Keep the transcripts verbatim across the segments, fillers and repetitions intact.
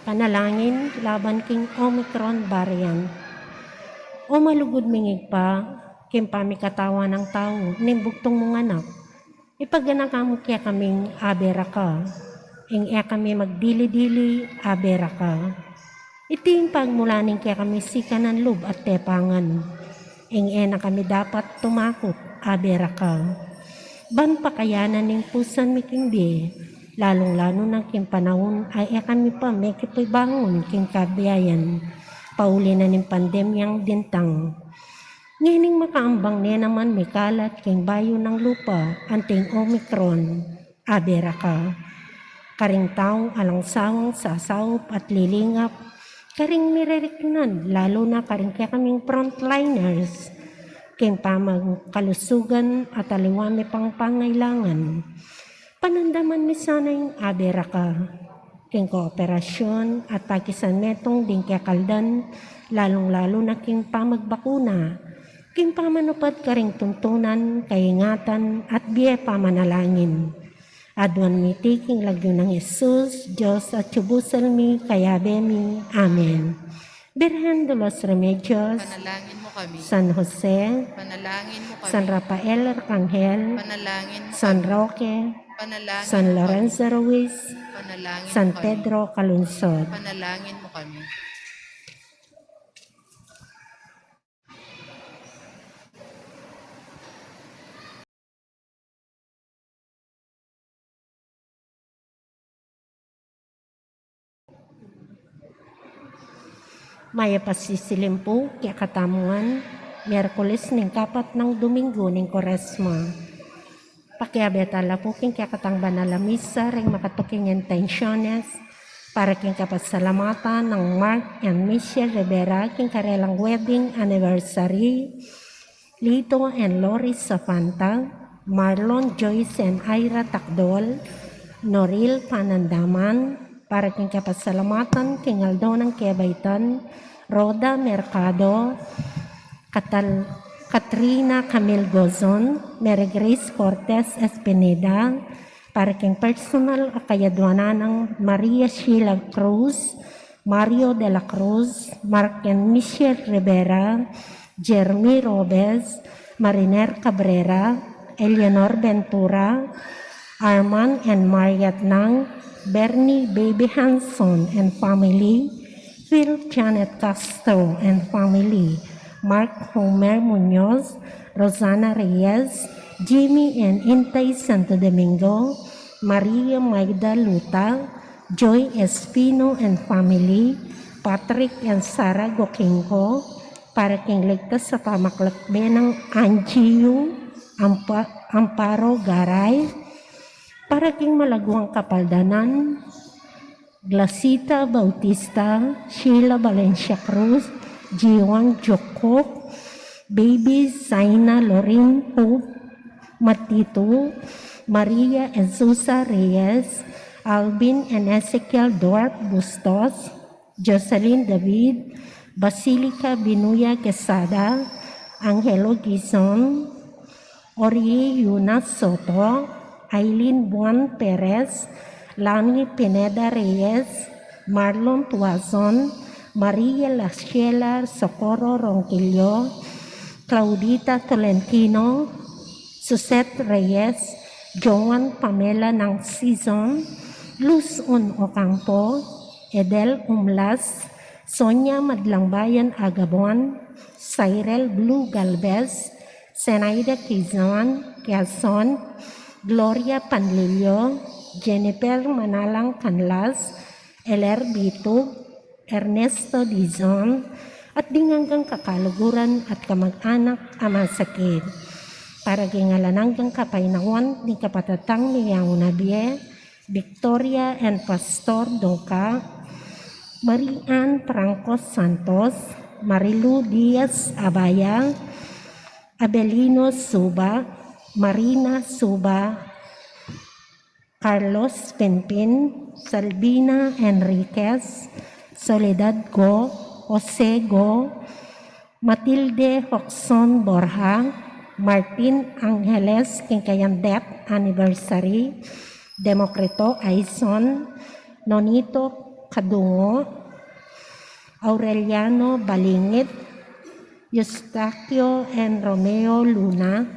Panalangin laban king Omicron variant. O malugud ming Ibpa, king pamikatawan nang tau ning bugtung mung Anak, ipaganakan mu kekaming abe ra ka. Ing e kami magdili-dili, abe ra ka. Iti ing pagmula ning kekami sikanan lub at tepangan. Ing e na kami dapat tumakut, abe ra ka. Ban pakayanan ning pusan mi king bie, lalung-lalu na king panaun a e kami pa mekipibangun king kabiayan, pauli na ning pandemyang dintang. Ngening makaambang ne naman mikalat king bayu nang lupa anting Omicron, abe ra ka. Karing taung alang sawang sasaup at lilingap, karing mireriknan, lalu na karing kekaming frontliners, king pamagkalusugan at aliwa mi pang pangailangan. Panandaman mi sana ing abe ra ka. King kooperasyon at pakisan metung ding kekaldan, lalung-lalu na king pamagbakuna, king pamanupad karing tuntunan, kaingatan, at bie pamanalangin. Aduan mi iti king lagyu nang Jesus, Dios atyu busal mi, kayabe mi. Amen. Birhen de los Remedios, panalangin mu kami. San Jose, panalangin mu kami. San Rafael Arcangel, panalangin mu kami. San Roque, panalangin mu kami. San Lorenzo Ruiz, panalangin mu kami. San Pedro Calungsod, panalangin mu kami. Mayap a sisilim pu kekatamu, Miyerkules ning kapat nang Duminggu ning Kuaresma. Pakiabe tala pu king kekatang banal a misa ring makatuking intensiones para king kapasalamatan nang Mark and Michelle Rivera king karelang wedding anniversary, Lito and Lori Safanta, Marlon, Joyce and Ira Takdol, Noril Panandaman, para king kapasalamatan king aldo nang kebaitan, Rhoda Mercado, Katal-, Katrina Camil Gozon, Mary Grace Cortez Espineda, para king personal a kayaduanan nang Maria Sheila Cruz, Mario de la Cruz, Mark and Michelle Rivera, Jeremy Robes, Mariner Cabrera, Eleanor Ventura, Arman and Mariat Nang, Bernie Baby Hanson and family, Phil Janet Castro and family, Mark Homer Munoz, Rosana Reyes, Jimmy and Intay Santo Domingo, Maria Maida Luta, Joy Espino and family, Patrick and Sarah Gokingko, para king ligtas a pamaklakbe nang Angie Yu, Ampa-, Amparo Garay, para king malaguang kapaldanan, Glasita Bautista, Sheila Valencia Cruz, Jiwang Jokok, Baby Zaina Lorin Hope, Matitu, Maria Azusa Reyes, Alvin and Ezekiel Duarte Bustos, Jocelyn David, Basilica Binuya Quesada, Angelo Gizon, Orie Yuna Soto, Aileen Buan Perez, Lani Pineda Reyes, Marlon Tuazon, Maria Laciela Socorro Ronquillo, Claudita Tolentino, Suzette Reyes, Joan Pamela Nang Sison, Luz Un Ocampo, Edel Umlas, Sonia Madlangbayan Agabon, Cyril Blue Galvez, Zenaida Quizon, Quezon, Gloria Panlilio, Jennifer Manalang Canlas, Eler Bitug, Ernesto Dizon, at ding anggang kakaluguran at kamag-anak a masakit. Para king alang anggang kapaynawan ning kapatad tang miyauna bie, Victoria and Pastor Dongka, Marie Ann Franco Santos, Marilu Diaz Abaya, Abelino Suba, Marina Suba, Carlos Pinpin, Salvina Enriquez, Soledad Go, Jose Go, Matilde Hoxon Borja, Martin Angeles, king kayang death anniversary, Democrito Aison, Nonito Kadungo, Aureliano Balingit, Eustaquio and Romeo Luna,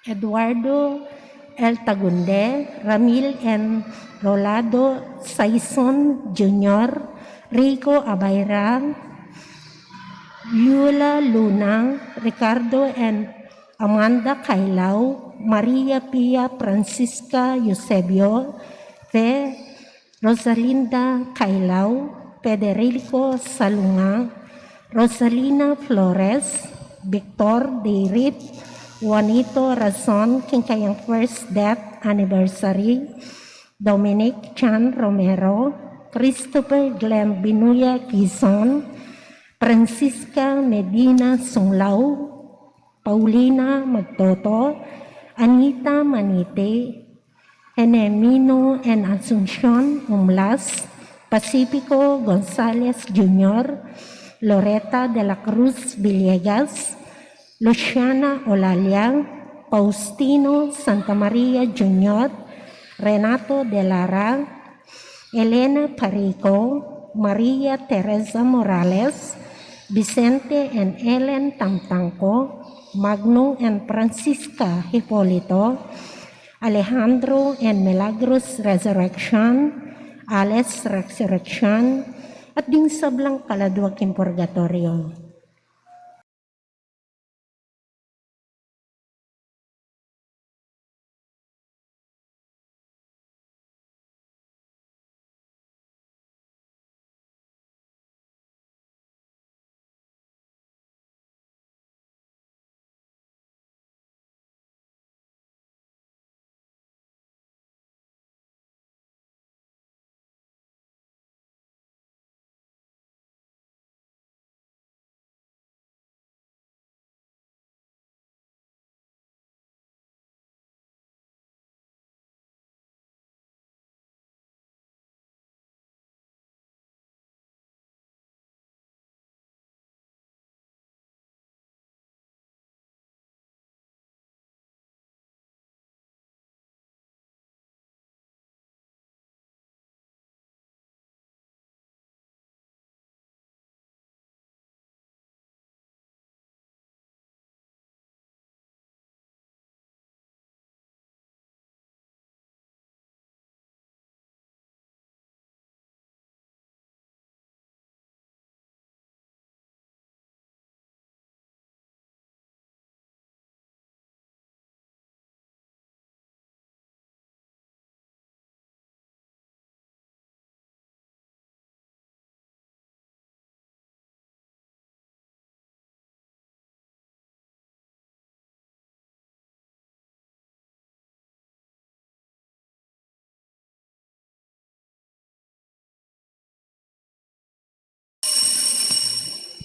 Eduardo L. Tagunde, Ramil and Rolado Saison Junior, Rico Abayra, Yula Luna, Ricardo and Amanda Kailaw, Maria Pia Francisca Eusebio, Fe Rosalinda Kailaw, Federico Salunga, Rosalina Flores, Victor Deirit, Juanito Razon, king kayang first death anniversary, Dominic Chan Romero, Christopher Glenn Binuya Quizon, Francisca Medina Sunglaw, Paulina Magtoto, Anita Manite, Enemino and Asuncion Umlas, Pacifico Gonzalez Junior, Loreta de la Cruz Villegas, Luciana Olalia, Faustino Santa Maria Junior, Renato de Lara, Elena Parico, Maria Teresa Morales, Vicente and Ellen Tamtangco, Magno and Francisca Hipolito, Alejandro and Milagros Resurrection, Alex Resurrection, at ding sablang kaladwa king purgatorio.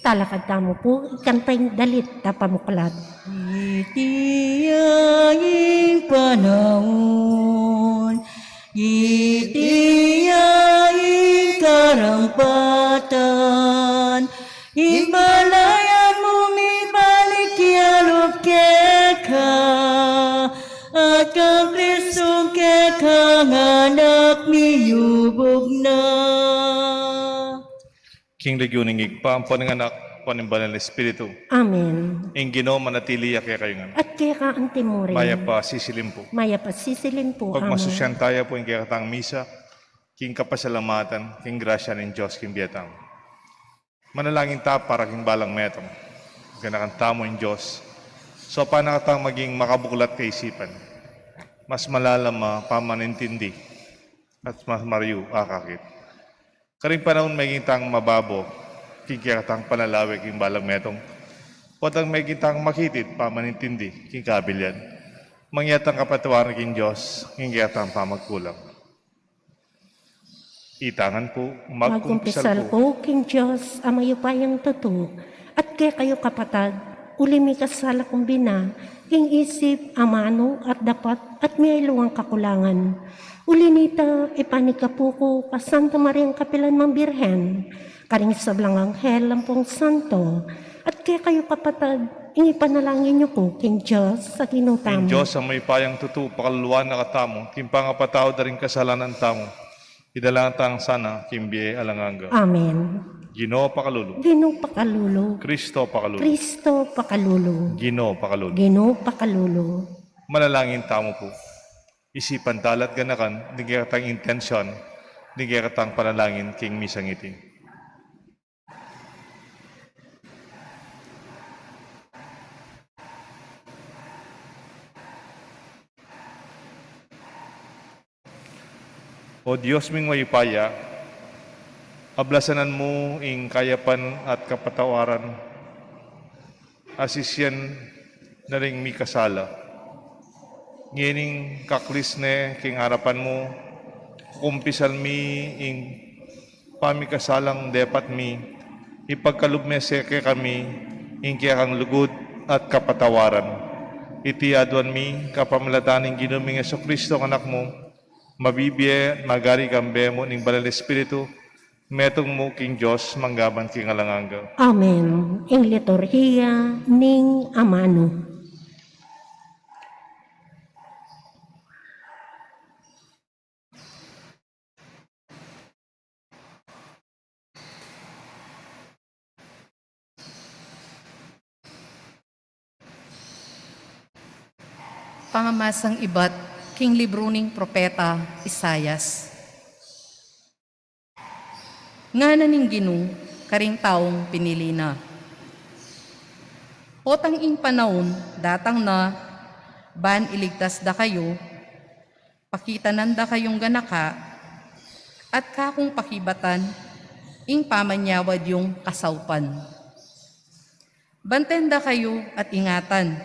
Talakad tamu pu, ikanta ing dalit a pamuklat. Iti ya ing panaun, iti ya ing karampatan, ing balayan mu mibalik ya lub keka, at kang Kristu kekang anak miyubug na. King lagyu ning Ibpa, ampo ning Anak, ampo ning Banal a Espiritu. Amen. Ing Ginu manatili ya kekayu ngan. At keka anti mu rin. Mayap a sisilim pu. Mayap a sisilim pu, Among. Pagmasusyan taya pu ing kekatang misa, king kapasalamatan, king grasya ning Dios, king bie tamu. Manalangin ta para king balang metung. Ganakan tamu ing Dios. Saupan na katang maging makabuklat kaisipan, mas malalam a pamanintindi, at mas mariu a akakit. Karing panaun meging tang mababo king kekatang panlalawe king balang metung, potang meging tang makitid pamanintindi king kabilian. Mangyaring kapatawaran king Dios king kekatang pamagkulang. Itang ngan pu, magkumpisal ku king Dios a mayupayang tutu, at kekayu kapatad, uli mikasala kung bina, king isip, amanu, at dapat, at miyayaliwang kakulangan. Uli nita, ipanikapu ku ka Santa Mariang kapilan mang Birhen, karing sablang anghel ampong santo, at kekayu kapatad, ing ipanalangin yu ku king Dios a Ginu tamu. Ing Dios a mayupayang tutu, pakaluluan na katamu king pangapatawad da ring kasalanan tamu, Idala na tang sana king bie alang angga. Amen. Ginu pakalulu. Ginu pakalulu. Kristo pakalulu. Kristo pakalulu. Ginu pakalulu. Ginu pakalulu. Manalangin tamu pu. Isipan tala at ganakan ding kekatang intensyon ding kekatang panalangin king misang iti. O Dios ming mayupaya, ablasanan mu ing kayapan at kapatawaran, asisian na ring mikasala. Ngening kaklis ne king arapan mu, kukumpisal mi ing pamikasalang depat mi, ipagkalub me se kekami ing kekang lugud at kapatawaran. Iti aduan mi kapamilatan ning Ginu ming Jesucristo, Anak mu, mabibie at magari kambe mu ning Banal Espiritu, metung mu king Dios manggaman king alang angga. Amen. Ing liturhiya ning amanu. Pamamasang ibat king libru ning propeta Isaias. Ngana ning Ginu karing taung pinili na. Potang ing panaun datang na, ban iligtas da kayu, pakitanan da kayung ganaka, at kakung pakibatan ing pamanyawad yung kasaupan. Banten da kayu at ingatan,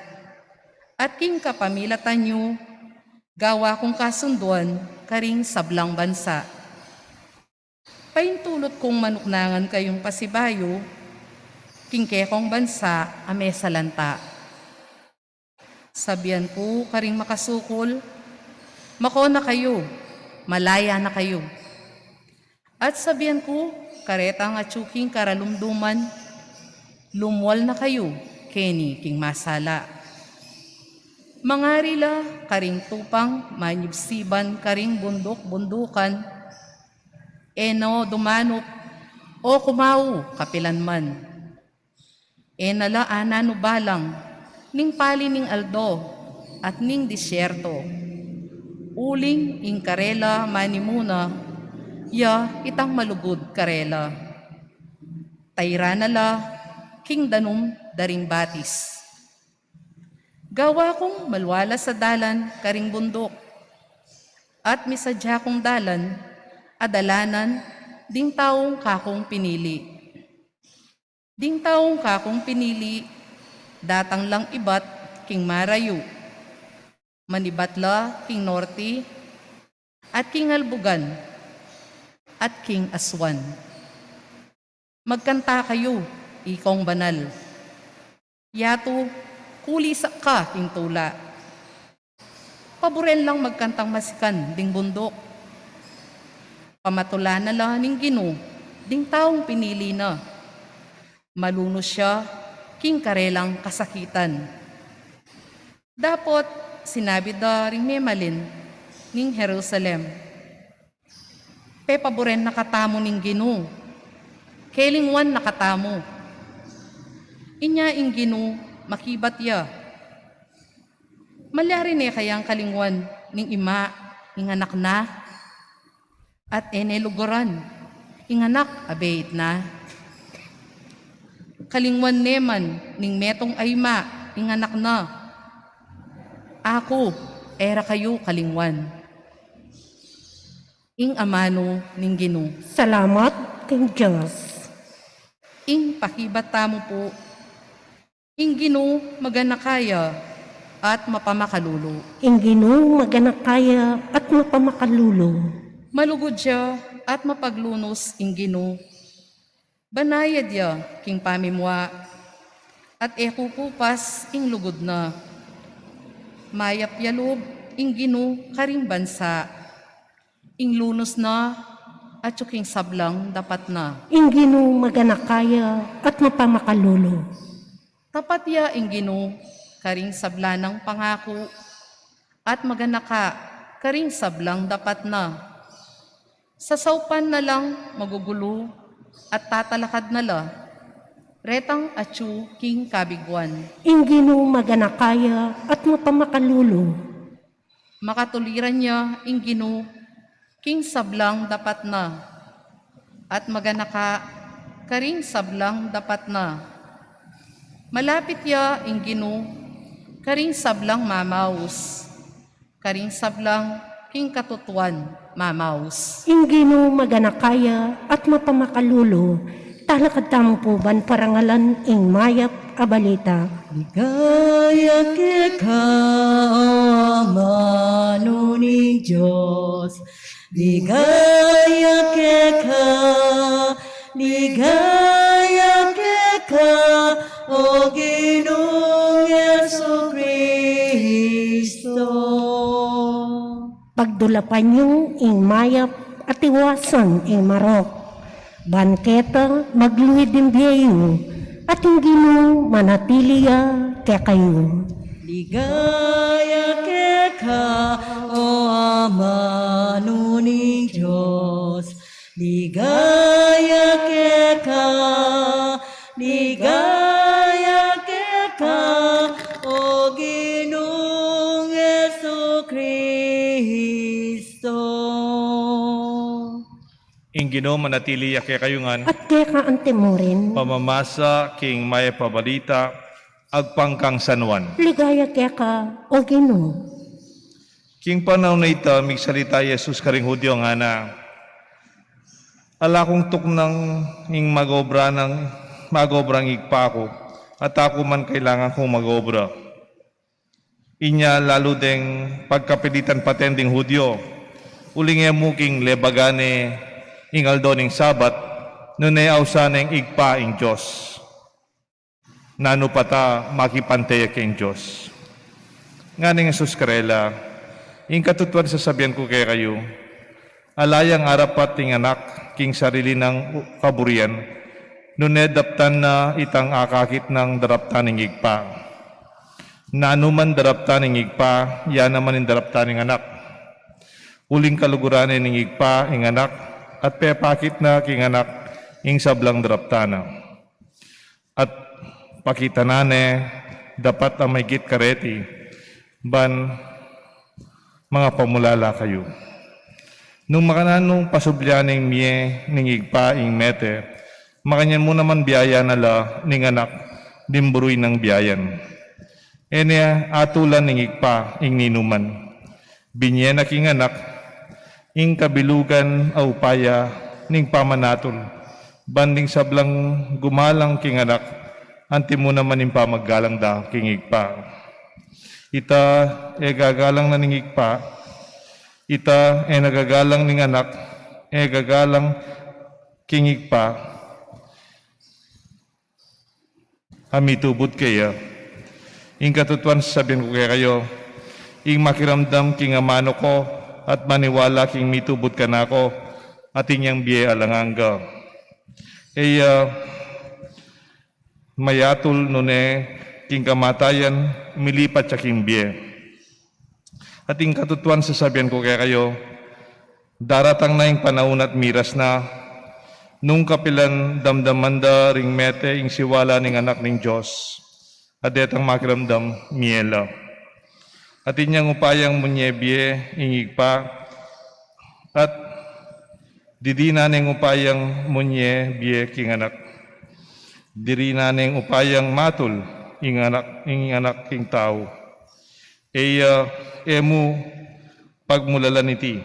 at king kapamilatan yu, gawa kung kasunduan karing sablang bansa. Paintulut kung manuknangan kayung pasibayu king kekong bansa a mesalanta. Sabian ku karing makasukul, mako na kayu, malaya na kayu. At sabian ku karetang atyu king karalumduman, lumual na kayu keni king masala. Mangari la karing tupang manyibsiban karing bunduk-bundukan, e no dumanup o kumau kapilan man. E na la ananu balang ning pali ning aldo at ning disyerto, uling ing karela manimuna ya itang malugud karela. Tairan na la king danum da ring batis. Gawa kung malwalas a dalan karing bunduk, at misadya kung dalan a dalanan ding taung kakung pinili. Ding taung kakung pinili datang lang ibat king marayu, manibat la king norte, at king albugan, at king aswan. Magkanta kayu, ikong banal. Yatu, kulisak ka king tula. Paburen lang magkantang masikan ding bunduk. Pamatulan na la ning Ginu ding taung pinili na. Malunus ya king karelang kasakitan. Dapot sinabi da ring memalin ning Jerusalem, pepaburen na katamu ning Ginu, kelingwan na katamu. Inya ing Ginu makibat ya. Malyari ne kayang kalingwan ning ima ing anak na? At e ne luguran ing anak a beit na? Kalingwan ne man ning metung a ima ing anak na? Aku, e ra kayu kalingwan. Ing amanu ning Ginu. Salamat king Dios. Ing pakibat tamu pu. Ing Ginu maganaka ya at mapamakalulu. Ing Ginu maganaka ya at mapamakalulu. Malugud ya at mapaglunus ing Ginu. Banayad ya king pamimua, at e kukupas ing lugud na. Mayap ya lub ing Ginu karing bansa. Ing lunus na atyu king sablang dapat na. Ing Ginu maganaka ya at mapamakalulu. Tapat ya ing Ginu karing sabla nang pangaku, at maganaka karing sablang dapat na. Sasaupan na lang magugulu at tatalakad na la retang atyu king kabiguan. Ing Ginu maganaka ya at mapamakalulu. Makatuliran ya ing Ginu king sablang dapat na, at maganaka karing sablang dapat na. Malapit ya ing Ginu karing sablang mamaus, karing sablang king katutuan mamaus. Ing Ginu maganaka ya at mapamakalulu. Talakad tamu pu ban parangalan ing mayap a balita. Ligaya keka, O amanu ning Dios. Ligaya keka, ligaya keka, O Ginung Jesucristo. Pagdulapan yu ing mayap at iwasan ing marok. Ban keta magluid ing bie yu, at ing Ginu manatili ya kekayu. Ligaya keka, O amanu ning Dios. Ligaya keka, ligaya keka, O Ginung Jesucristo. Ing Ginu manatili ya kekayu ngan. At keka antimurin. Pamamasa king mayap a balita agpang kang San Juan. Ligaya keka, O Ginu. King panaun a ita, migsalita i Jesus karing Judio, ngana, ala kung tuknang ing magobra nang, magobra ing Ibpa ku, at aku man kailangan kung magobra. Inya lalu deng pagkapilitan paten ding Judio, uling e mu king lebagan ne ing aldo ning Sabat, nune ausan neng Ibpa ing Dios. Nanu pa ta makipante ya king Dios? Ngana neng Jesus karela, ing katutuan sasabian ku kekayu, ala yang arapat ing anak king sarili nang u-, kaburian, nune daptan na itang akakit nang daraptan ning Ibpa. Nanu man daraptan ning Ibpa, ya naman ing daraptan ning anak. Uling kaluguran ne ning Ibpa ing anak, at pepakit na king anak ing sablang daraptan na. At pakitanan ne dapat a maigit kareti, ban mangapamulala kayu. Nung makananu pasublian ning mie ning Ibpa ing mete, makanyan mu naman biayan na la ning anak ding buruy nang biayan. E ne atulan ning Ibpa ing ninuman. Binie na king anak ing kabilugan a upaya ning pamanatul, ban ding sablang gumalang king anak, antimu naman ing pamaggalang da king Ibpa. Ita e gagalang na ning Ibpa, ita e na gagalang ning anak, e gagalang king Ibpa, a mitubud keya. Ing katutuan sasabian ku kekayu, ing makiramdam king amanu ku at maniwala king mitubud kanaku, atin yang bie alang angga. E ya mayatul nune king kamatayan, milipat ya king bie. At ing katutuan sasabian ku kekayu, daratang na ing panaun at miras na, nung kapilan damdaman da ring mete ing siwala ning Anak ning Dios, at detang makiramdam mie la. Atin yang upayang munye bie ing Ibpa, at dirinan neng upayang munye bie king Anak. Dirinan neng upayang matul ing Anak, ing Anak king Tau. E ya, e mu pagmulalan iti.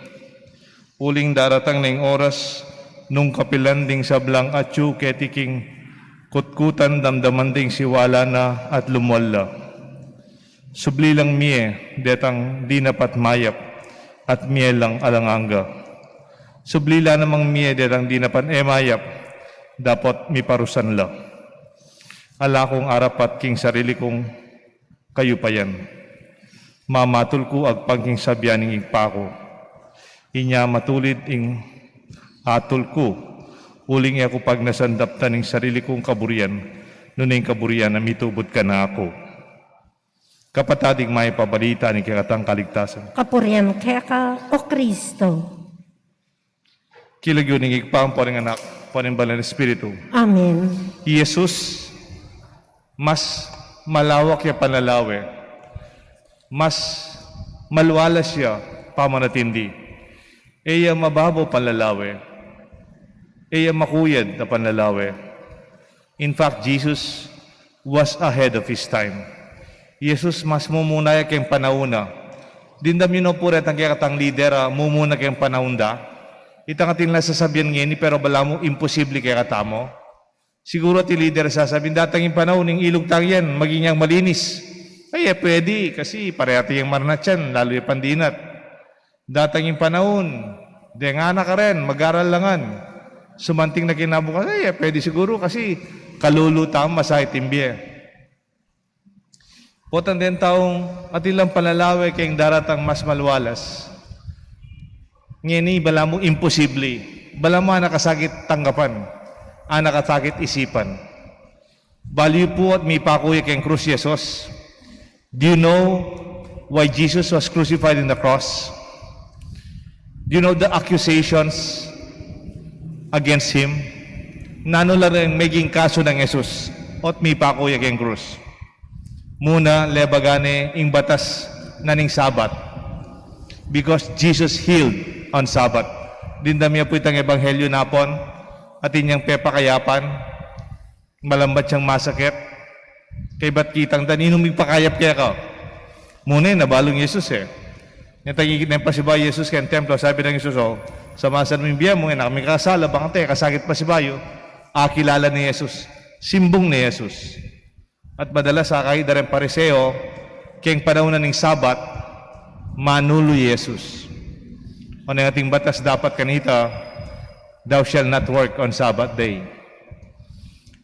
Uling daratang na ing oras, nung kapilan ding sablang atyu keti king kutkutan, damdaman ding siwala na at lumual la. Subli lang mie detang dinapat mayap, at mie lang alang angga. Subli la namang mie detang dinapat e mayap, dapot miparusan la. Ala kung arapat king sarili kung kayupayan. Mamatul ku agpang king sabian ning Ibpa ku. Inya matulid ing atul ku, uling e ku pagnasan daptan ing sarili kung kaburian, nune ing kaburian a mitubud kanaku. Kapatad, ing mayap a balita ning kekatang kaligtasan. Kapurian keka, O Kristo. King lagyu ning Ibpa, ampo ning Anak, ampo ning Banal a Espiritu. Amen. I Jesus, mas malawak ya panlalawe. Mas malwalas ya pamanatindi. E ya mababo panlalawe. E ya makuyad a panlalawe. In fact, Jesus was ahead of his time. Jesus mas mumuna ya keng panaun na. Dimdam yu no pu retang kekatang lider a mumuna keng panaun da? Itang atin la sasabian ngeni, pero balamu imposible kekatamu. Siguru ating lider a sasabian, datang ing panaun, ing ilug tang yan, maging yang malinis. Ay, e pwede, kasi pareha tayang marnat yan, lalu ya pandinat. Datang ing panaun, deng anak a ren, mag-aral la ngan. Sumanting na kinabukasan, ay, e pwede siguru kasi kalulu tamu, masakit ing bie. Potang deng taung atin lang panlalawe keng daratang mas malwalas. Ngeni, balamu imposible. Balamu anak a sakit tanggapan. Anak a sakit isipan. Balu yu pu at mipaku ya keng krus i Jesus. Do you know why Jesus was crucified in the cross? Do you know the accusations against him? Nanu la ring meging kasu nang Jesus at mipaku ya keng krus? Muna, lebagan ne ing batas na ning Sabat. Because Jesus healed on Sabbath. Dimdam yu pu itang ebanghelyu napun, atin yang pepakayapan, malambat yang masakit. Kaybat kitang ta, ninung migpakayap keka? Muna, nabalu nang Jesus e. Nya tang ikit neng pasibayu i Jesus keng templo, sabi nang Jesus, o, samasan mu ing bie mu, e na ka mikasala, bang e ka sakit pasibayu. Akilala ne i Jesus. Simbung ne i Jesus. At madalas akakit da reng Pariseo, keng panaun na ning Sabat, manulu i Jesus. O, neng ating batas dapat kanita, "Thou shalt not work on Sabbath day."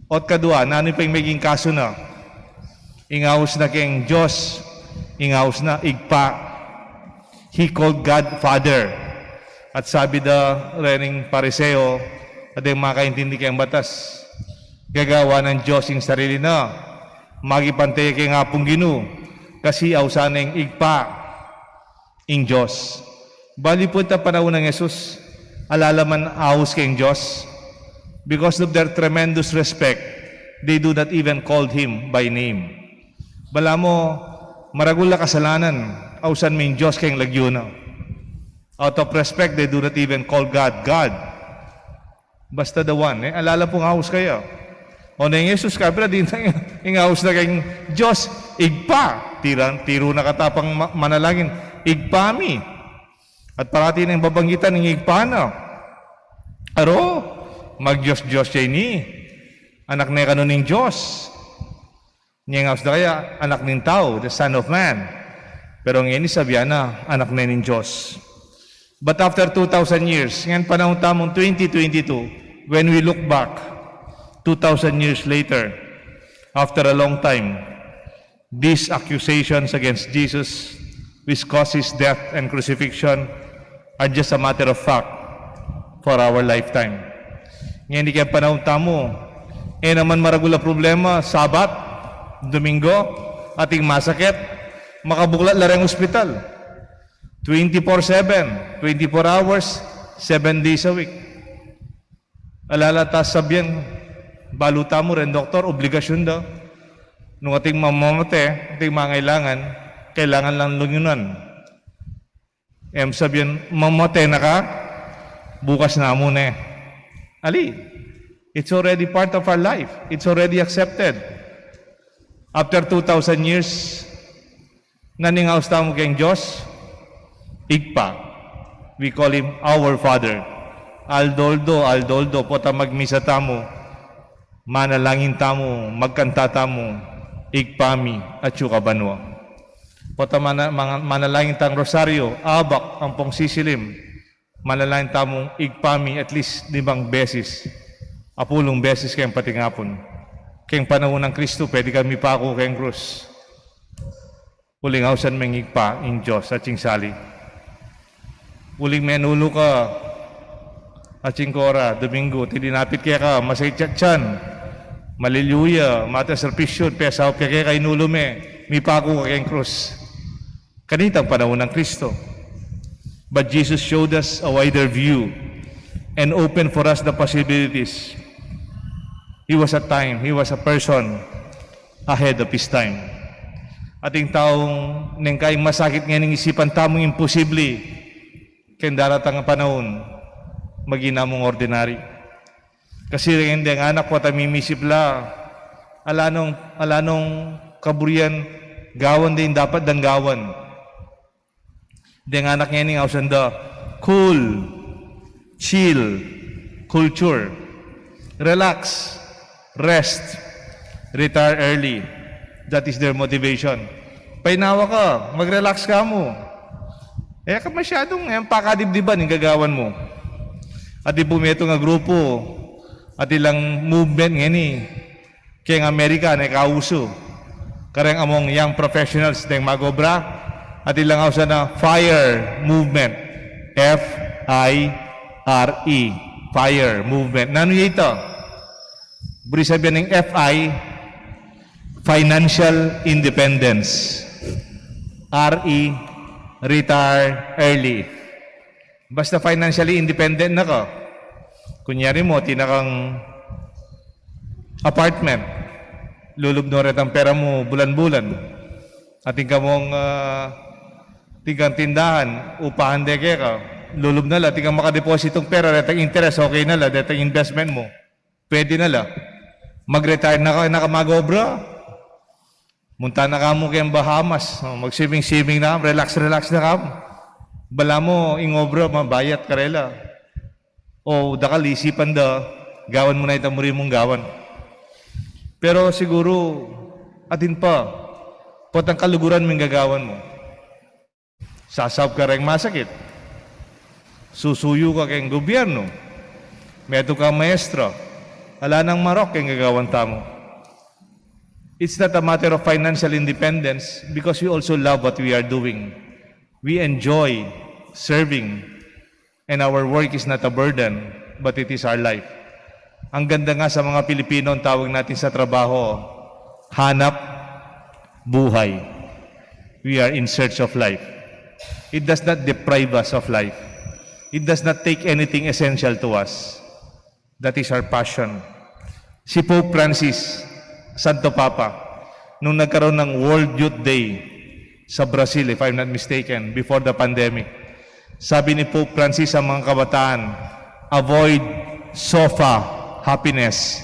At kadua, nanu pa ing meging kasu na? Ing aus na keng Dios, ing aus na Ibpa. He called God Father. At sabi da reng Pariseo, at deng makaintindi keng batas, gagawan nang Dios ing sarili na, makipantay keng Apung Ginu, kasi ausan neng Ibpa ing Dios. Balu pu itang panaun nang Jesus, ala la man aus keng Dios. Because of their tremendous respect, they do not even called him by name. Balamu, maragul a kasalanan, ausan me ing Dios keng lagyu na. Out of respect, they do not even call God, God. Basta the one, e? Ala la pung aus kaya. O, neng Jesus, kabila, dimdam ing aus na keng Dios, Ibpa. Tiran, tiru na katapang ma-, manalangin, Ibpa mi. At parati neng babanggitan ing Ibpa na. Aro, magdios-dios ya ini. Anak ne kanu ning Dios. Nya ing aus da kaya, Anak ning Tau, the Son of Man. Pero ngeni sabian na, Anak ne ning Dios. But after two thousand years, ngan panaun tamung twenty twenty-two, when we look back, two thousand years later, after a long time, these accusations against Jesus, which caused his death and crucifixion, are just a matter of fact for our lifetime. Ngeni keng panaun tamu, e naman maragul a problema, Sabat, Domingo, ating masakit, makabuklat la reng ospital. Twenty-four seven, twenty-four hours, seven days a week. Ala la ta sabian, balu tamu reng doktor, obligasyun da. Nung ating mamamate, ating mangailangan, kailangan lang lungyanan. Em sabian, mamate na ka, bukas na mu ne. Ali, it's already part of our life. It's already accepted. After two thousand years, nanu ing aus tamu keng Dios? Ibpa. We call him our Father. Aldo-aldo, aldo-aldo, potang magmisa tamu, manalangin tamu, magkanta tamu, Ibpa mi, atsu ka banua. Potang mana-, manga-, manalangin tang rosaryo, abak ampong sisilim, manalangin tamung Ibpa mi at least limang beses, apulung beses keng pating apun. Keng panaun nang Kristo, pwede kang mipaku keng krus. Uling ausan meng Ibpa ing Dios, atsing sali. Uling menulu ka, atsing kora, Domingo, tilinapit keka, masakit ya tiyan, malilyuya, mataas a presyun, pesaup ya keka ing ulu me, mipaku ka keng krus. Kanitang panaun nang Kristo. But Jesus showed us a wider view. and open for us the possibilities. He was a time, he was a person ahead of his time. Ating taung neng kaing masakit ngening isipan tamung imposible, keng daratang a panaun, maging na mung ordinary. Kasi reng deng anak, pota mimisip la, ala nong, ala nong kaburian gawan deng dapat dang gawan. Deng anak ngening ausan da cool, chill culture. Relax, rest, retire early. That is their motivation. Painawa ka, mag-relax ka mu. E ka masyadung, e, pakadibdiban ing gagawan mu. Atin pu metung a grupu, atin lang movement ngeni, keng Amerika, ne kausu. Kareng among young professionals deng mag-obra, atin lang ausan na FIRE movement. F I R E. FIRE movement. Nanu ya ita? Buri sabian ning F I, financial independence. R E, retire early. Basta financially independent na ka. Kunyari mu, atin na kang apartment, lulub no retang pera mu bulan-bulan. Atin ka mung, ah, atin kang tindahan, upahan de keka, lulub na la, atin kang makadepositung pera, retang interest, okay na la, retang investment mu. Pwede na la. Mag-retire na ka, na ka mag-obra. Munta na ka mu keng Bahamas. O, mag-swimming-swimming na ka, relax-relax na ka mu. Balamu, ing obra, mabayat karela. O, dakal isipan da, gawan mu na itang muri mung gawan. Pero siguru, atin pa, potang kaluguran mu ing gagawan mu. Sasaup ka reng masakit. Susuyu ka keng gobyernu. Metung kang maestra. Ala nang marok keng gagawan tamu. It's not a matter of financial independence because we also love what we are doing. We enjoy serving. And our work is not a burden, but it is our life. Ang ganda nga sa mga Pilipino, ang tawag natin sa trabaho, hanap buhay. We are in search of life. It does not deprive us of life. It does not take anything essential to us. That is our passion. Si Pope Francis, Santo Papa, nung nagkaroon ng World Youth Day sa Brazil, if I'm not mistaken, before the pandemic, sabi ni Pope Francis sa mga kabataan, "Avoid sofa happiness."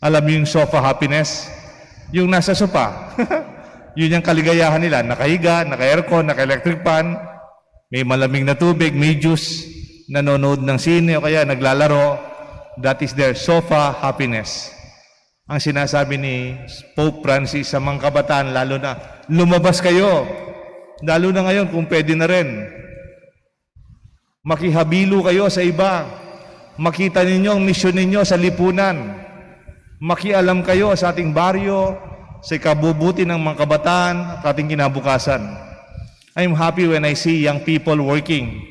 Alam niyo yung sofa happiness? Yung nasa sopa. Yun yung kaligayahan nila. Nakahiga, naka-aircon, naka-electric fan. May malamig na tubig, may juice, nanonood ng sine o kaya naglalaro, that is their sofa happiness. Ang sinasabi ni Pope Francis sa mga kabataan, lalo na, lumabas kayo. Lalo na ngayon, kung pwede na rin. Makihabilu kayo sa iba. Makita ninyo ang misyon ninyo sa lipunan. Makialam kayo sa ating baryo, sa ikabubuti ng mga kabataan at ating kinabukasan. I'm happy when I see young people working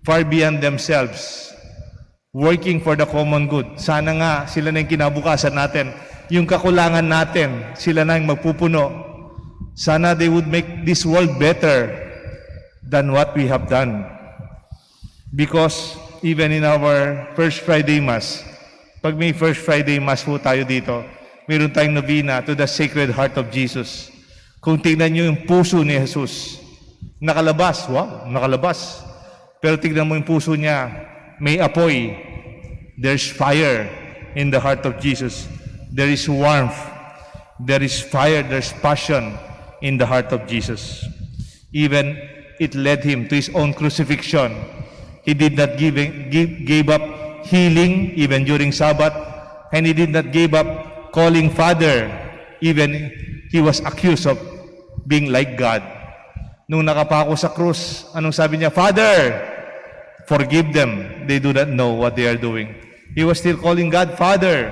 far beyond themselves, working for the common good. Sana nga sila na yung kinabukasan natin. Yung kakulangan natin, sila na yung magpupuno. Sana they would make this world better than what we have done. Because even in our First Friday Mass, pag may First Friday Mass po tayo dito, mayroon tayong novena to the Sacred Heart of Jesus. Kung tingnan nyo yung puso ni Jesus, nakalabas, wow, nakalabas. Pero tingnan mo yung puso niya, may apoy. There's fire in the heart of Jesus. There is warmth. There is fire, there's passion in the heart of Jesus. Even it led him to his own crucifixion. He did not give, give, gave up healing even during Sabbath, and he did not give up calling Father, even he was accused of being like God. Nung nakapako sa krus, anong sabi niya? "Father, forgive them. They do not know what they are doing." He was still calling God Father.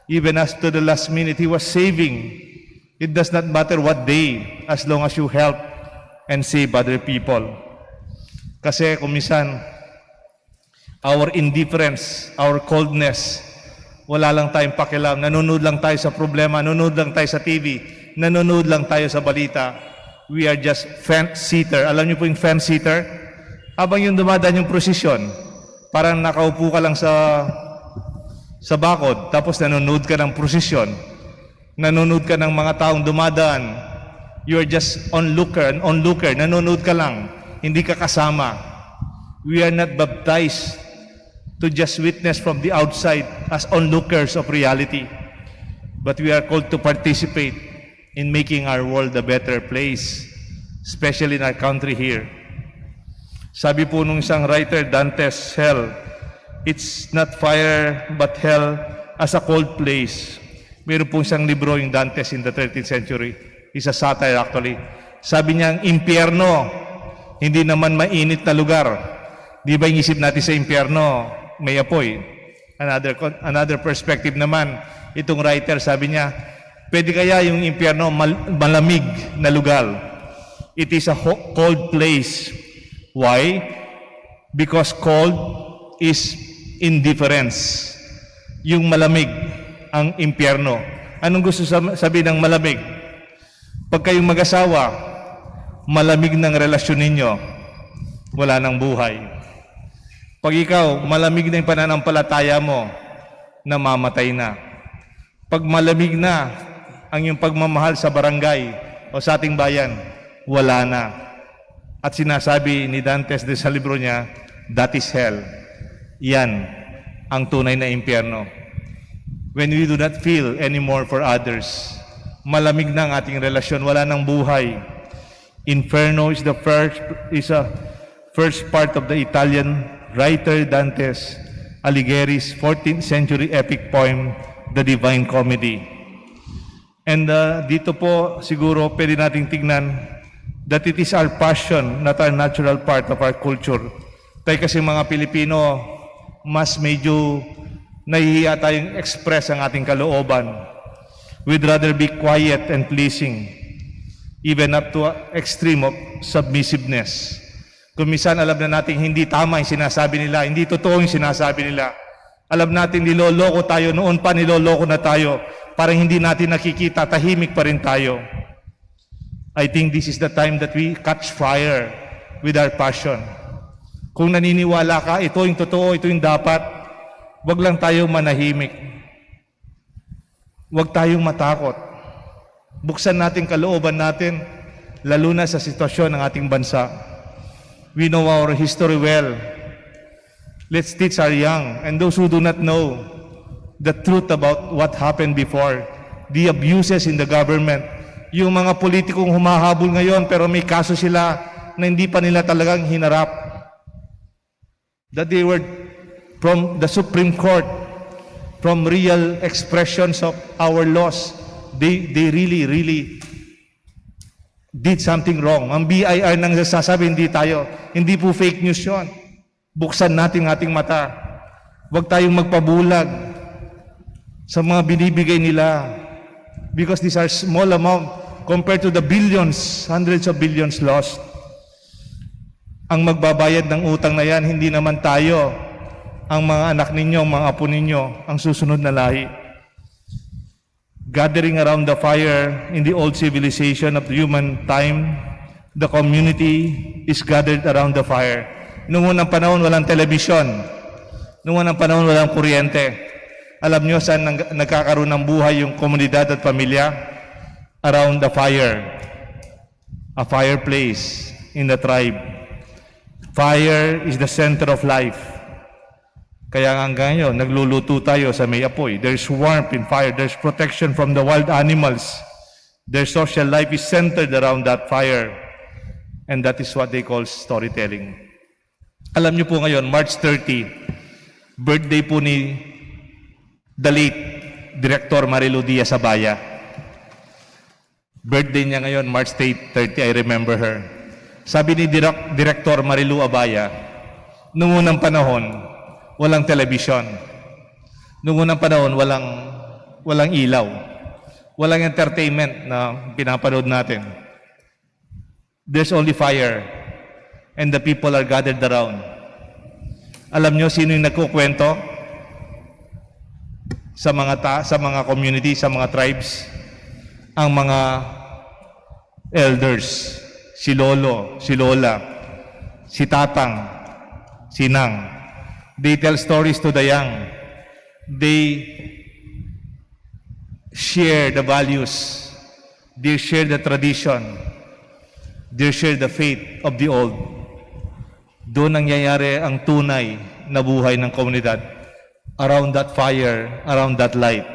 Even as to the last minute, he was saving. It does not matter what day, as long as you help and save other people. Kasi kung minsan, our indifference, our coldness, wala lang tayong pakialam, nanonood lang tayo sa problema, nanonood lang tayo sa T V, nanonood lang tayo sa balita. We are just fence sitter. Alam niyo po yung fence sitter? Habang yung dumadaan yung prosesyon, Parang nakaupo ka lang sa, sa bakod, tapos nanonood ka ng prosesyon, nanonood ka ng mga taong dumadaan. You are just onlooker, an onlooker, nanonood ka lang, hindi ka kasama. We are not baptized to just witness from the outside as onlookers of reality, but we are called to participate in making our world a better place, especially in our country here. Sabi po nung isang writer, Dante's hell, it's not fire but hell as a cold place. Meron pong isang libro, yung Dante's in the thirteenth century. It's a satire, actually. Sabi niya, ang impyerno, hindi naman mainit na lugar. Di ba yung isip natin sa impyerno, may apoy? Another con-, another perspective naman, itong writer, sabi niya, pwede kaya yung impyerno mal-, malamig na lugar? It is a ho-, cold place. Why? Because cold is indifference. Yung malamig ang impyerno. Anong gusto sab-, sabihin ng malamig? Pag kayong mag-asawa, malamig ng relasyon ninyo, wala nang buhay. Pag ikaw, malamig na yung pananampalataya mo, namamatay na. Pag malamig na ang iyong pagmamahal sa barangay o sa ating bayan, wala na. At sinasabi ni Dantes de sa libro niya, "That is hell." Yan ang tunay na impyerno. When we do not feel anymore for others, malamig na ang ating relasyon, wala nang buhay. Inferno is the first, is a first part of the Italian writer Dante's Alighieri's fourteenth century epic poem, The Divine Comedy. And uh, dito po siguro pwede nating tignan that it is our passion, not our natural part of our culture. Tayo kasi mga Pilipino, mas medyo nahihiya tayong express ang ating kalooban. We'd rather be quiet and pleasing, even up to extreme of submissiveness. Kung minsan alam na natin hindi tama yung sinasabi nila, hindi totoo yung sinasabi nila. Alam natin niloloko tayo, noon pa niloloko na tayo. Parang hindi natin nakikita, tahimik pa rin tayo. I think this is the time that we catch fire with our passion. Kung naniniwala ka, ito yung totoo, ito yung dapat, wag lang tayo manahimik. Huwag tayong matakot. Buksan natin kalooban natin, lalo na sa sitwasyon ng ating bansa. We know our history well. Let's teach our young and those who do not know the truth about what happened before, the abuses in the government, yung mga politikong humahabol ngayon pero may kaso sila na hindi pa nila talagang hinarap. That they were from the Supreme Court, from real expressions of our laws. They, they really, really did something wrong. Ang B I R nang sasabi, hindi tayo, hindi po fake news yon. Buksan natin ating mata. Huwag tayong magpabulag sa mga binibigay nila. Because these are small amount compared to the billions, hundreds of billions lost. Ang magbabayad ng utang na yan, hindi naman tayo, ang mga anak ninyo, ang mga apo ninyo, ang susunod na lahi. Gathering around the fire in the old civilization of human time, the community is gathered around the fire. Noong unang panahon, walang telebisyon. Noong unang panahon, walang kuryente. Alam nyo saan nag- nagkakaroon ng buhay yung komunidad at pamilya? Around the fire. A fireplace in the tribe. Fire is the center of life. Kaya nga hanggang ngayon, nagluluto tayo sa may apoy. There's warmth in fire. There's protection from the wild animals. Their social life is centered around that fire. And that is what they call storytelling. Alam niyo po ngayon, March thirty, birthday po ni the late Director Marilu Diaz Abaya. Birthday niya ngayon, March thirty, I remember her. Sabi ni Direk-, Director Marilu Abaya, nung unang panahon, walang telebisyon. Nung unang panahon, walang, walang ilaw. Walang entertainment na pinapanood natin. There's only fire, and the people are gathered around. Alam nyo sino yung nagkukwento sa mga ta-, sa mga community, sa mga tribes? Ang mga elders, si lolo, si lola, si tatang, si nang. They tell stories to the young. They share the values. They share the tradition. They share the faith of the old. Doon nangyayari ang tunay na buhay ng komunidad. Around that fire, around that light.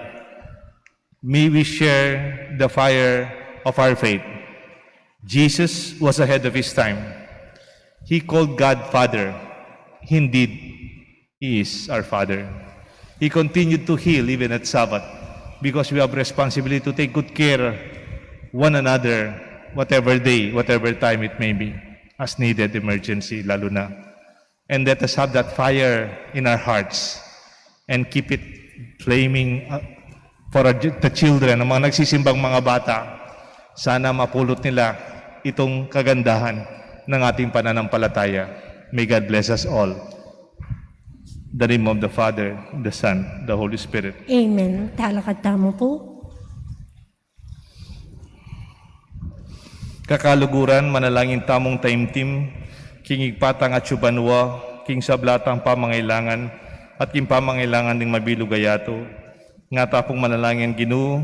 May we share the fire of our faith. Jesus was ahead of his time. He called God Father. Indeed, He is our Father. He continued to heal even at Sabbath because we have responsibility to take good care one another, whatever day, whatever time it may be, as needed, emergency, lalo na. And let us have that fire in our hearts and keep it flaming, uh, for our, the children, ang mga nagsisimbang mga bata. Sana mapulot nila itong kagandahan ng ating pananampalataya. May God bless us all. The name of the Father, the Son, the Holy Spirit. Amen. Talakad tamu pu. Kakaluguran, manalangin tamung taimtim king Ibpa tang atsu banua, king sabla tang pamangailangan, at king pamangailangan ding mabilug a yatu. Nga tapung manalangin, Ginu,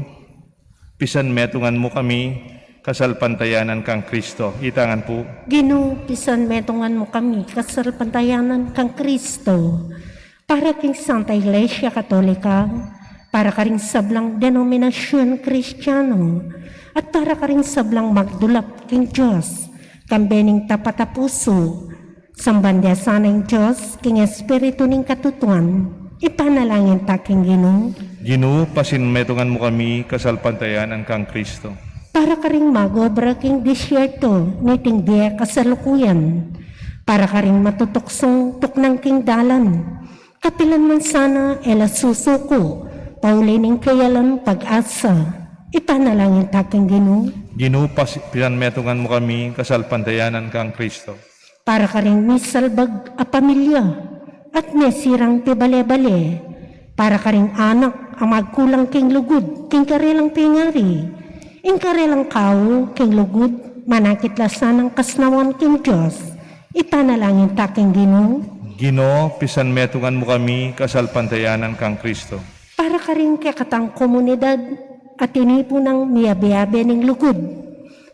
pisanmetungan mu kami kasalpantayanan kang Kristo. Itangan pu. Ginu, pisanmetungan mu kami kasalpantayanan kang Kristo. Para king Santa Iglesia Katolika, para karing sablang denominasyun Kristiyanu, at para karing sablang magdulap king Dios, kambe ning tapat a pusu, samban da sana ing Dios king espiritu ning katutuan. Ipanalangin ta king Ginu. Ginu, pasanmetungan mu kami kasalpantayanan kang Kristo. Para karing mag-obra king disyerto niting bie kasalukuyan, para karing matutuksong tuknang king dalan, kapilan man sana e la susuku pauli ning kayalan pag-asa. Ipanalangin ta king Ginu. Ginu, pas-, pisanmetungan mu kami kasalpantayanan kang Kristo. Para karing misalbag a pamilya at mesirang pibale-bale, para karing anak a magkulang king lugud king karelang pengari, ing karelang kau king lugud manakit la sanang kasnawan king Dios. Ipanalangin ta king Ginu. Ginu, pisanmetungan mu kami kasalpantayanan kang Kristo. Para karing kekatang komunidad a tinipu nang miyabe-yabe ning lugud,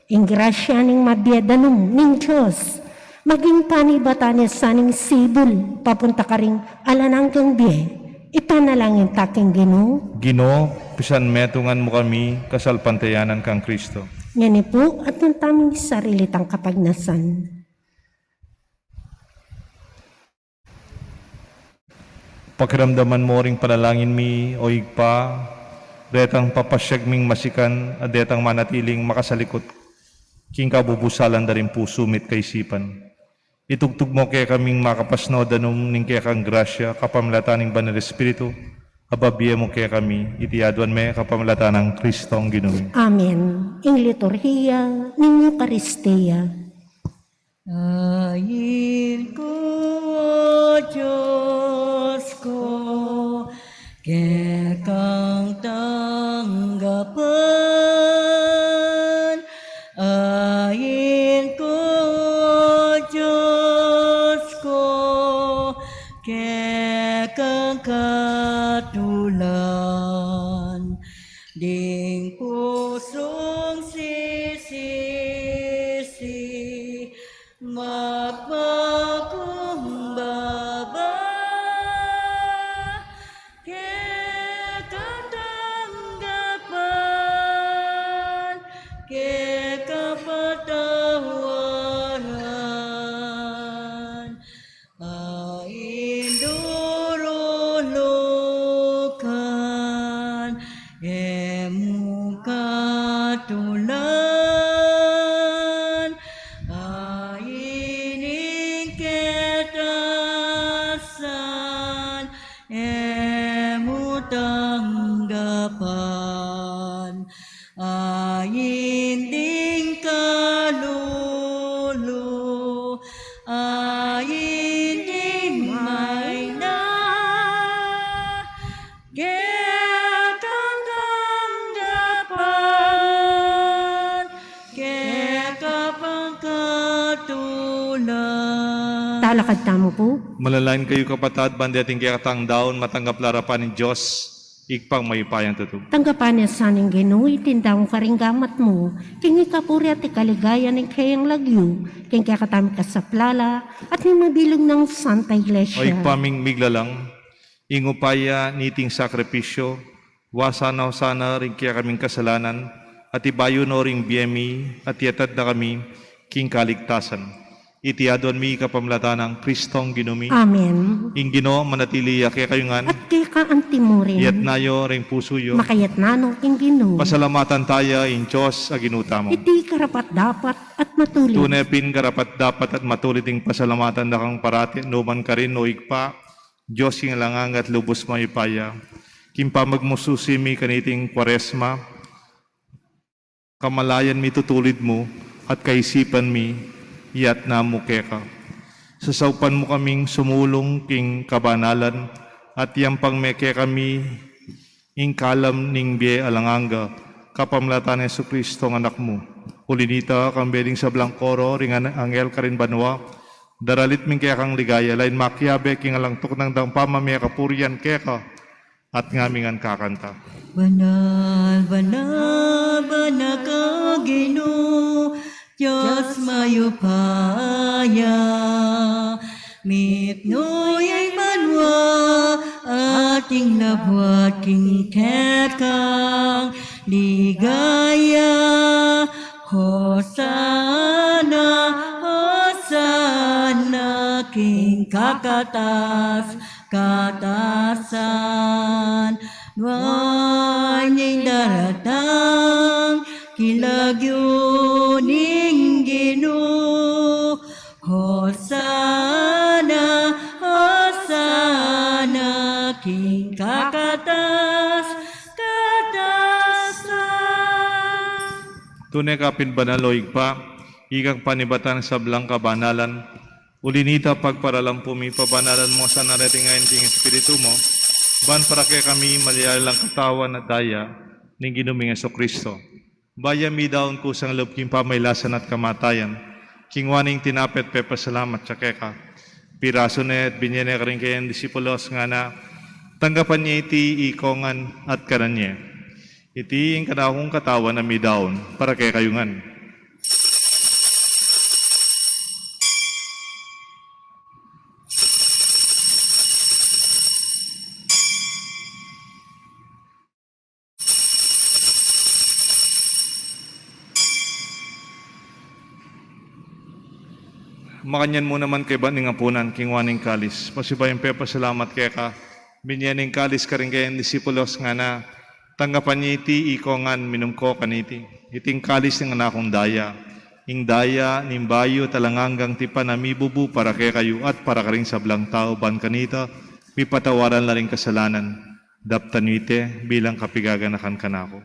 ing grasya ning mabie danum ning Dios maging panibatan ya sa ning sibul papunta karing alang anggang bie. Ipanalangin ta king Ginu. Ginu, pisanmetungan mu kami kasalpantayanan kang Kristo. Ngeni pu, aduan tamung sarili tang kapagnasan. Pakiramdaman mu ring panalangin mi, O Ibpa, detang papasyag ming masikan at detang manatiling makasalikut king kabubusalan da ring pusu mi't kaisipan. Itugtug mu kekaming makapasnaw danum ning kekang grasya kapamilatan ning Banal Espiritu, a babie mu kekami, iti aduan mi kapamilatan nang Kristong Ginu mi. Amen. Ing liturhiya ning Eukaristia. Ain ku, O Dios ku, kekang tanggapan. Ain ku, O Dios ku, kekang katulan. Ding pusung sisisi, magpakumbaba, kekang tanggapan, kekang patawaran. Ain durulukan, e mu katulan. Ain ing ketasan, e mu tanggapan. Ain ding kalulu, ain ding maina, kekang tanggapan, kekang pangkatulan. Lakad tamu pu. Manalangin kayu, kapatad, ban deting kekatang daun matanggap la arapan ning Dios, Ibpang mayupayang tutu. Tanggapan na sa ning Ginu iting daun karing gamat mu, king ikapuri at ikaligaya ning keyang lagyu, king kekatamung kasaplalan at ning mabilug nang Santa Iglesia. O Ibpa ming miglalang, ing upaya niting sakripisyu, wasan na sana ring kekaming kasalanan, at ibayu no ring bie mi, at iatad na kami king kaligtasan. Iti aduan mi kapamilatan nang Kristong Ginu mi. Amen. Ing Ginu manatili ya kekayu ngan. At keka antimurin. Iyatas yu ring pusu yu. Makayatas no king Ginu. Pasalamatan taya ing Dios a Ginu tamu. Iti karapat-dapat at matulid. Tune pin karapat-dapat at matulid ing pasalamatan da kang parati, nukarin man, o Ibpa, Dios king alang angga at lubus mayupaya. King pamagmususi mi kaniting Kuaresma, kamalayan mi tutulid mu, at kaisipan mi, iyatas mu keka. Sasaupan mu kaming sumulung king kabanalan, at iyampang me kekami ing kalam ning bie alang angga, kapamilatan nang Jesucristo a Anak mu. Uli nita, kambe ding sablang koro ring an-, anghel karin banua, daralit mi kekang ligaya, lain makiabe king alang tuknang dang pamamie kapurian keka, at ngami ngan kakanta. Banal, banal, banal ka Ginu, Dios mayupaya, mitmu ya ing banua at ing labuad king kekang ligaya. Hosana, Hosana king kakatas katasan, nuan ing daratang king lagyu ning Ginu. Hosana, Hosana king kakatas katasan. Tune ka pin banal, o Ibpa, ikang panibatan ning sablang kabanalan. Uli nita, pagparalan pu mi, pabanalan mu sana reting ain king Espiritu mu, ban para kekami malyari lang katawan at daya ning Ginu ming Jesucristo. Bayu mi daun kusang lub king pamailasan at kamatayan, kingwa ne ing tinape at pepasalamat ya keka, pirasu ne at binie ne karing kayang disipulos, ngana: Tanggapan ye iti ikong ngan at kanan ye. Iti ing kanakung katawan a midaun para kekayu ngan. Makanyan mu naman kaybat ning apunan, kingwa ne ing kalis, pasibayu yang pepasalamat keka, binie ne ing kalis karing kayang disipulos, ngana: Tanggapan ye iti ikong ngan, minum ko kaniti. Iti ing kalis ning kanakung daya, ing daya ning bayu at alang anggang tipan a mibubu para kekayu at para karing sablang tau, ban kanita mipatawaran la ring kasalanan. Daptan yu iti bilang kapaganakan kanaku.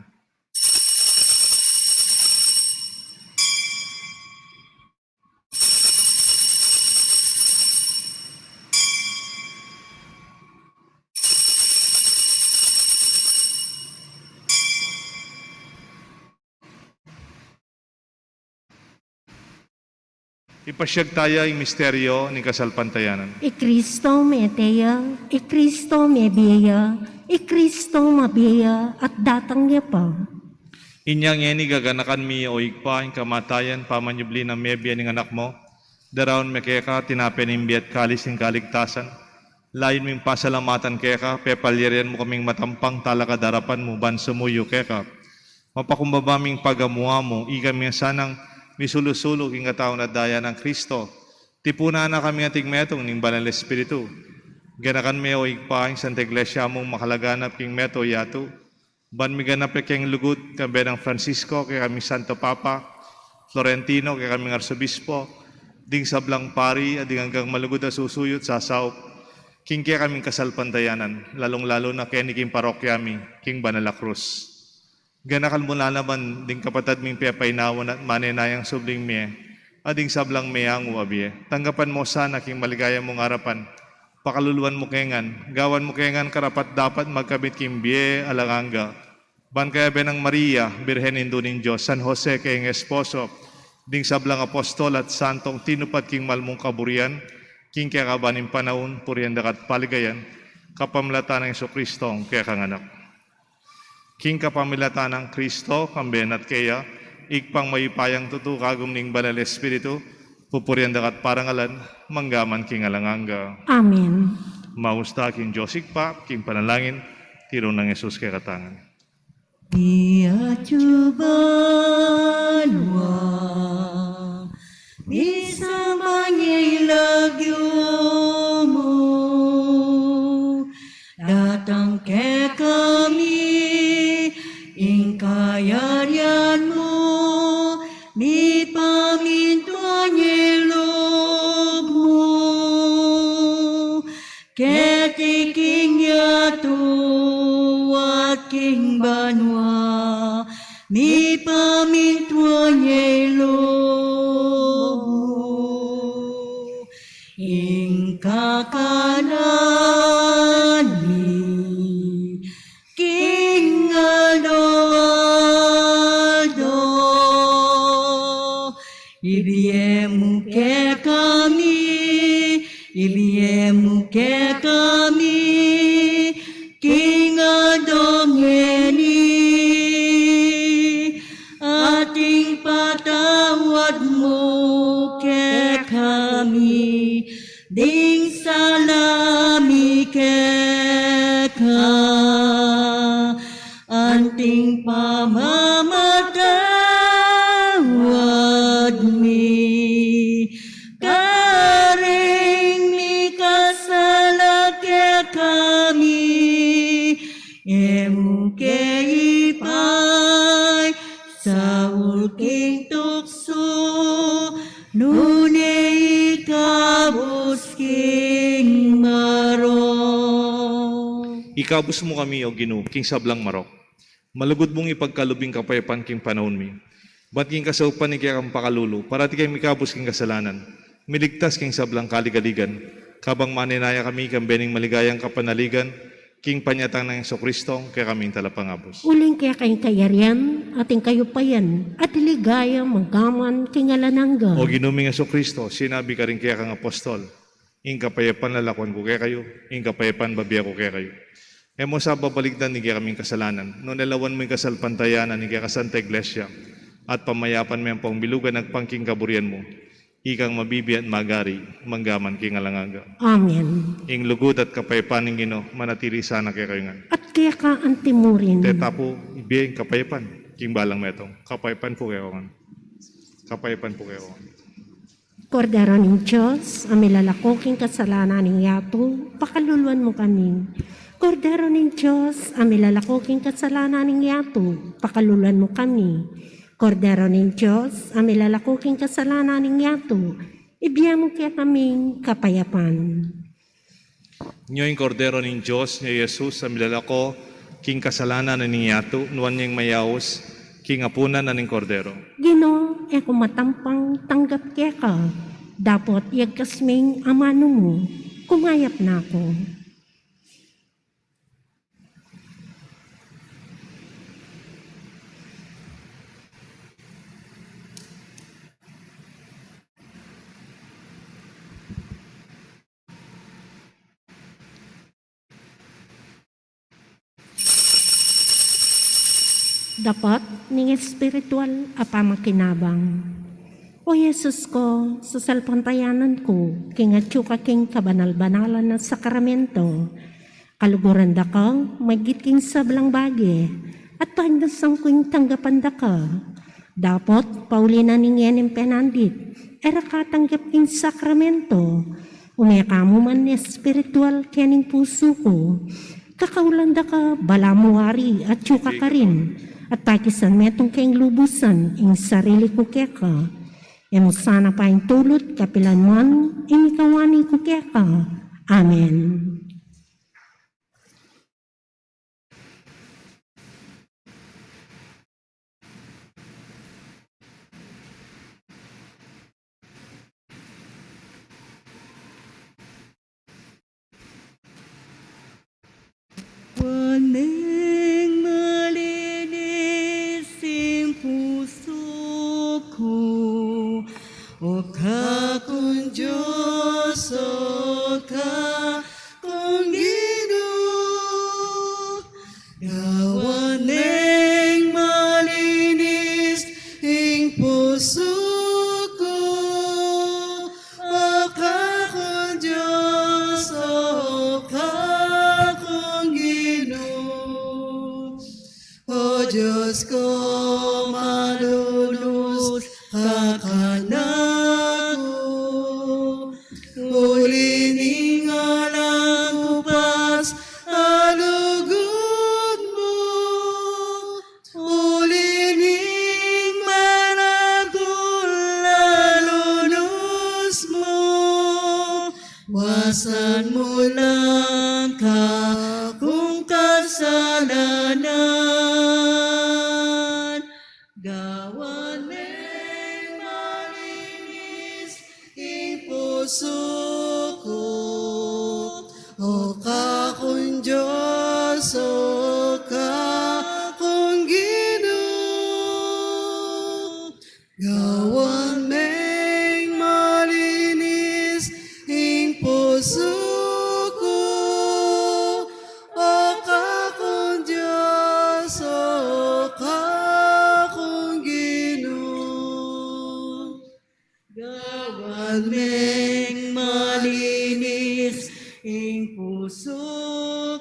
Ipasyag taya ing misteryo ning kasalpantayanan. I Kristo mete ya, i Kristo mebie ya, i Kristo mabie ya, at datang ya pa. Inya ngeni gaganakan mi, o Ibpa, ing kamatayan pamanyubli nang mebie ning Anak mu. Daraun mi keka tinape ning bie at kalis ning kaligtasan. Layun ming pasalamatan keka, pepalyarian mu kaming matampang talakad king arapan mu ban sumuyu keka. Mapakumbaba ming pagamu-amu, ikami sanang misulu-sulu king katawan at daya nang Kristo. Tipunan na kami anting metung ning Banal Espiritu. Ganakan me, o Ibpa, ing Santa Iglesia mung makalaganap king meto yatu, ban miganap ya keng lugud, kambe nang Francisco, kekaming Santo Papa, Florentino, kekaming Arsobispo, ding sablang pari, at ding anggang malugud a susuyu at sasaup king kekaming kasalpantayanan, lalung-lalu na keni king parokya mi, king Banal a Krus. Ganakan mu la naman ding kapatad ming pepainawan at manenayang subling mie, at ding sablang meangu a bie. Tanggapan mu sana king maligaya mung arapan, pakaluluan mu ke ngan, gawan mu ke ngan karapat-dapat magkamit king bie alang angga, ban kayabe nang Maria, Birhen Indu ning Dios, San Jose kayang esposo, ding sablang apostol at santong tinupad king mal mung kaburian, King kekaban ning panaun, purian da ka at paligayan, kapamilatan nang Jesucristo, kekang Anak. King kapamilatan nang Kristo, kambe na at keya, Ibpang mayupayang tutu, kagum ning Banal Espiritu, pupurian da ka at parangalan, mangga man king alang angga. Amen. Maus ta king Dios Ibpa, king panalangin, tinuru nang Jesus kekatang. Iya atyu banua, misamban ya ing lagyu mu, datang kekami ing kayarian mu, mipamintuan ya ing lub mu keti king yatu at king banua, mipamintuan ya ing lub mu. Ing kakanan mi king aldo-aldo, ibie mu kekami, ibie mu kekami king aldo ngeni, at ipatawad mu kekami ding sala mi keka, anting pamamatawad mi karing mikasala kekami, e mu ke ipaisaul king tuksu, nune ikabus king marok. Ikabus mu kami, O Ginu, king sablang marok. Malugud mung ipagkalub ing kapayapan king panaun mi. Ban king kasaupan ning kekang pakalulu, parati kaming mikabus king kasalanan, miligtas king sablang kaligaligan, kabang manenaya kami kambe ning maligayang kapanaligan, king panyatang nang Jesucristo, kekaming Talapangabus. Uling keka ing kayarian, at ing kayupayan, at ing ligaya, mangga man king alang angga. O Ginu ming Jesucristo, sinabi karing kekang apostol, ing kapayapan lalakuan ku kekayu, ing kapayapan bibie ku kekayu. E mu sa babaligtan ing kekaming kasalanan, nune lawan mu ing kasalpantayanan ning kekang Santa Iglesia, at pamayapan me ampong milugan agpang king kaburian mu, ikang mabibie at magari, mangga man king alang angga. Amen. Ing lugud at kapayapan ning Ginu, manatili sana kekayu ngan. At keka antimurin. Teta pu, ibie ing kapayapan king balang metung, kapayapan pu kekayu ngan. Kapayapan pu kekayu ngan. Kordero ning Dios, a milalako king kasalanan ning yatu, pakaluluan mu kami. Kordero ning Dios, a milalako king kasalanan ning yatu, pakaluluan mu kami. Kordero ning Dios, a milalako king kasalanan ning yatu, ibie mu kekaming kapayapan. Nyo ing Kordero ning Dios, nyo i Jesus a milalako king kasalanan na ning yatu, nuan ing mayaus king apunan na ning Kordero. Ginu, e ku matampang tanggap keka, dapot yagkas ming amanu mu, kumayap na ku. Dapot ning espiritual a pamakinabang. O Jesus ku, sasalpantayanan ku king atyu ka king kabanal-banalan a sakramento. Kaluguran da ka maigit king sablang bage, at pagnasan ku ing tanggapan da ka. Dapot pauli na ning ngening penandit, e ra ka tanggap king sakramento, ume ka mu man espiritual kening pusu ku. Kakaulan da ka balamu wari atyu ka karin, at pakisan metung king lubusan ing sarili ku keka. E mu sana paintulut kapilan man ing mikawani ku keka. Amen. Kuan ning malinis ing pusu ku, O Kakung Dios, Diyos ko, malunus ka kanaku, uli ning alang kupas a lugud mu, uli ning manakul a lunus mu, wasan mu lang kakung kasalanan. Gawan meng malinis ing pusu ku, O kakung Dios, O kakung Ginu. Gawan meng malinis ing pusu ku, O kakung Dios, O kakung Ginu. Gawan meng malinis ing pusu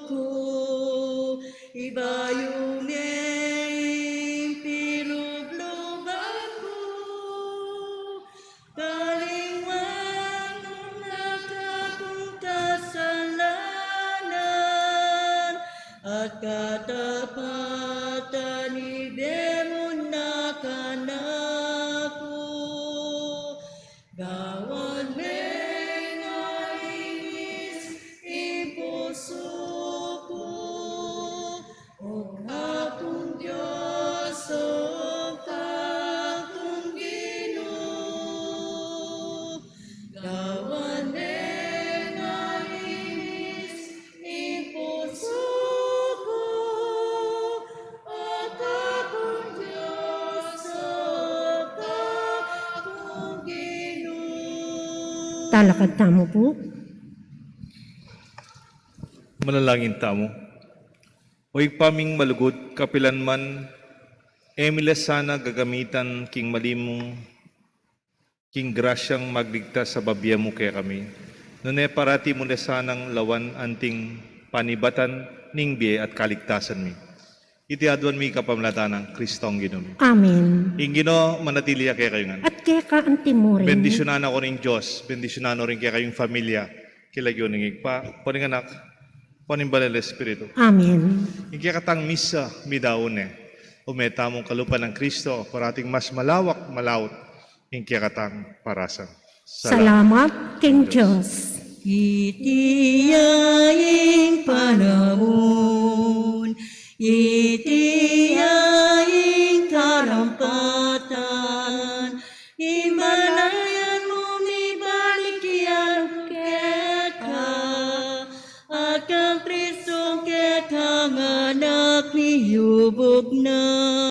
ku, ibayu meng pilubluban ku, kalingwan mu na kakung kasalanan, at katapatan ibie mu na kanaku. Gawan meng malinis ing pusu ku, O kakung Dios, O kakung Ginu. Gawan meng malinis ing pusu ku, O kakung Dios, O kakung Ginu. Talakad tamu pu. Manalangin tamu. O Ibpa ming malugud, kapilan man e mi la sana gagamitan king malimu king grasyang magligtas a babie mu kekami, nune parati mu la sanang lawan anting panibatan ning bie at kaligtasan mi. Iti aduan mi kapamilatan nang Kristong Ginu mi. Amen. Ing Ginu manatili ya kekayu ngan. At keka antimurin. Bendisyunan na ko ning Dios, bendisyunan no rin kekayung familia, king lagyu ning Ibpa, pu ning Anak, pu ning Banal a Espiritu. Amen. Ing kekatang misa midaun ne. Ume tamung kalupa nang Kristo, parating mas malawak, malaut ing kekatang parasan. Salamat king Dios. Iti ya ing panaun, iti ya ing karampatan, ing balayan mu mibalik ya keka, at kang Kristong kekang Anak miyubuk na.